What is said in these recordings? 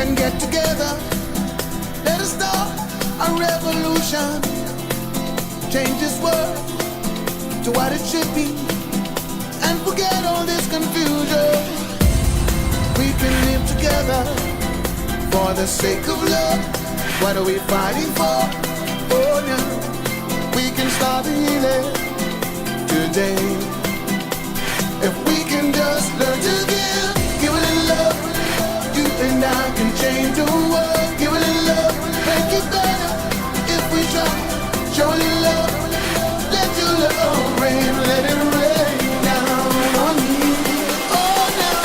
Can get together. Let us start a revolution. Change this world to what it should be. And forget all this confusion. We can live together for the sake of love. What are we fighting for? Oh, now we can start the healing today. If we can just learn to give, give a little love. You and I can change the world. Give a little love, make it better if we try. Show a little love, let your love rain, let it rain down on me. Oh, now.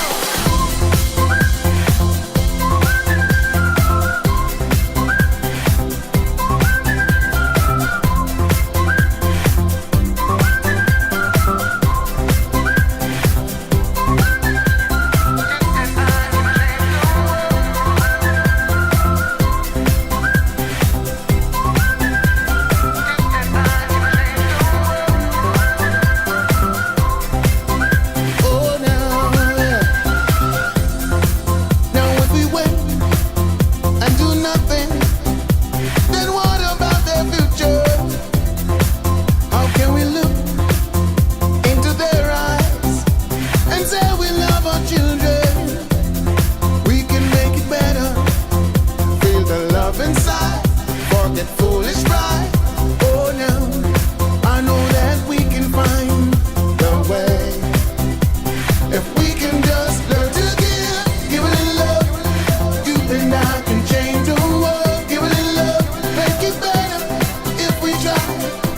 Oh, now, yeah. Now if we wait and do nothing, then what about their future? How can we look into their eyes and say we love our children? We can make it better. Feel the love inside. Forget foolish pride. Oh, now I know that we can find the way. If we can just learn to give, give a little love, you and I can change the world. Give a little love, make it better if we try.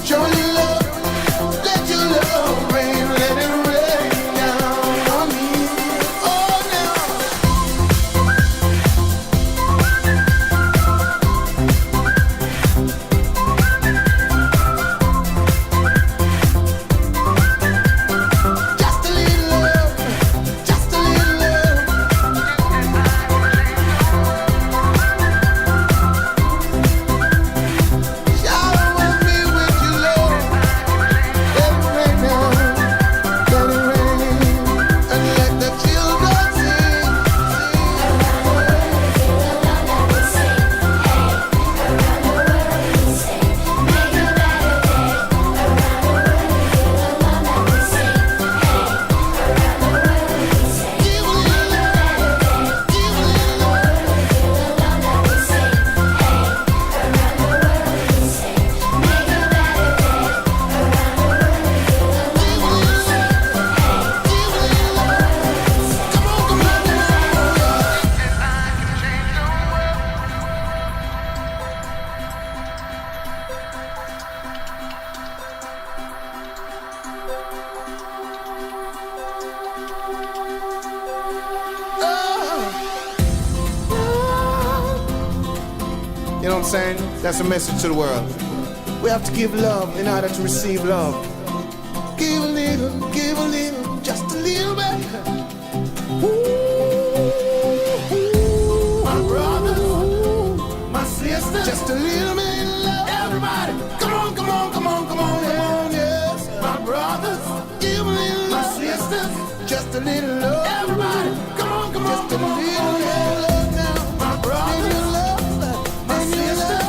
Show a little love, let your love rain, let it rain down on me. Oh, now. Just a little love, just a little love. Shower me with your love. Let it rain now, let it rain, and let the children sing. Give a little love, give a little love. Give a little love, give a little love. Come on, come on, come on. You know what I'm saying? That's a message to the world. We have to give love in order to receive love. Give a little, give a little, just a little bit. Ooh, ooh, my brothers, my sisters, just a little bit of love. Everybody, come on, come on, come on, come on, come on, yes. My brothers, give a little, my sisters, just a little love. Everybody, come on, come on, come on, come on, yeah. Love now. My brothers, love, my sisters.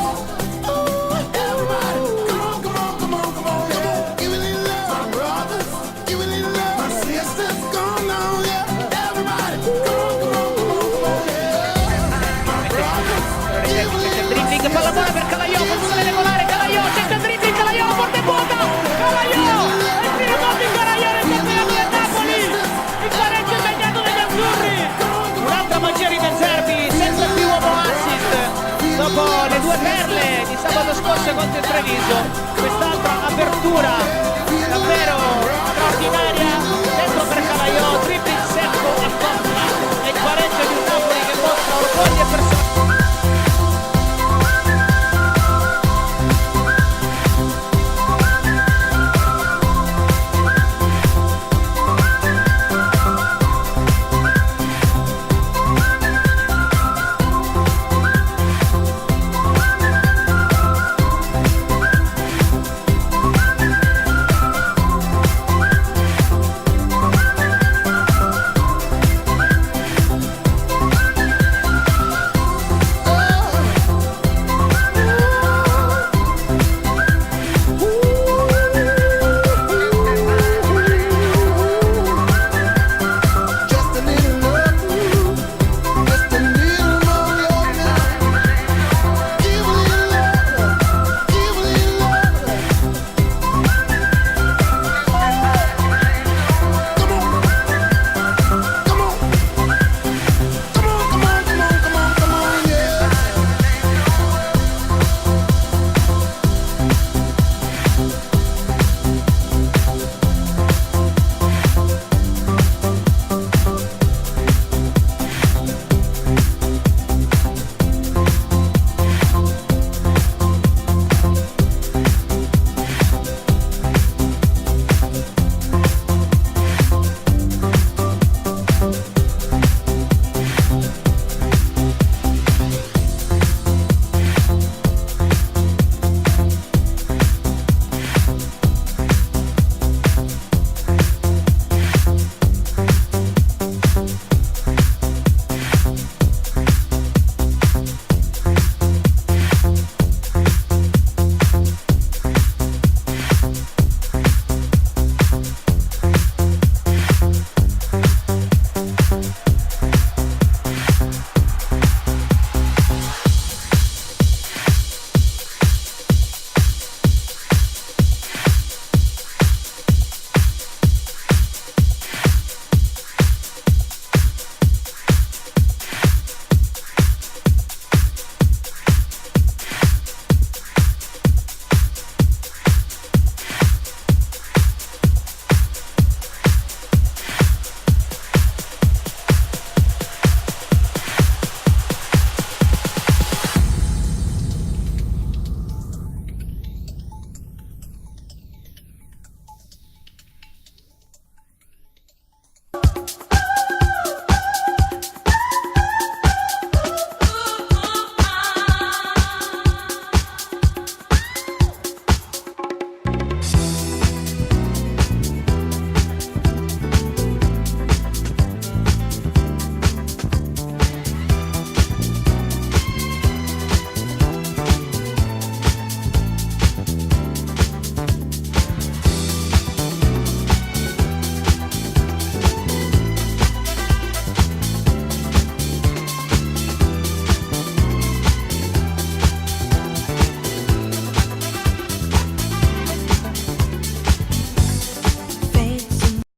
Oh, everybody, come on, come on, come on, come on, come on. Give a little love, my brothers, give a little love, my sisters. Come on, yeah. Everybody, come on, come on, come on, come on, yeah. My brothers, give a little Dribbling, palla buona per Calaiò, posizione regolare, Calaiò, cerca il dribbling, Calaiò, la porta è vuota, Calaiò, e tira gol di Calaiò nel campionato del Napoli, il pareggio immediato degli azzurri, un'altra magia di De Zerbi, senza più uomo assist, dopo le due perle di sabato scorso contro il Treviso, quest'altra apertura davvero straordinaria.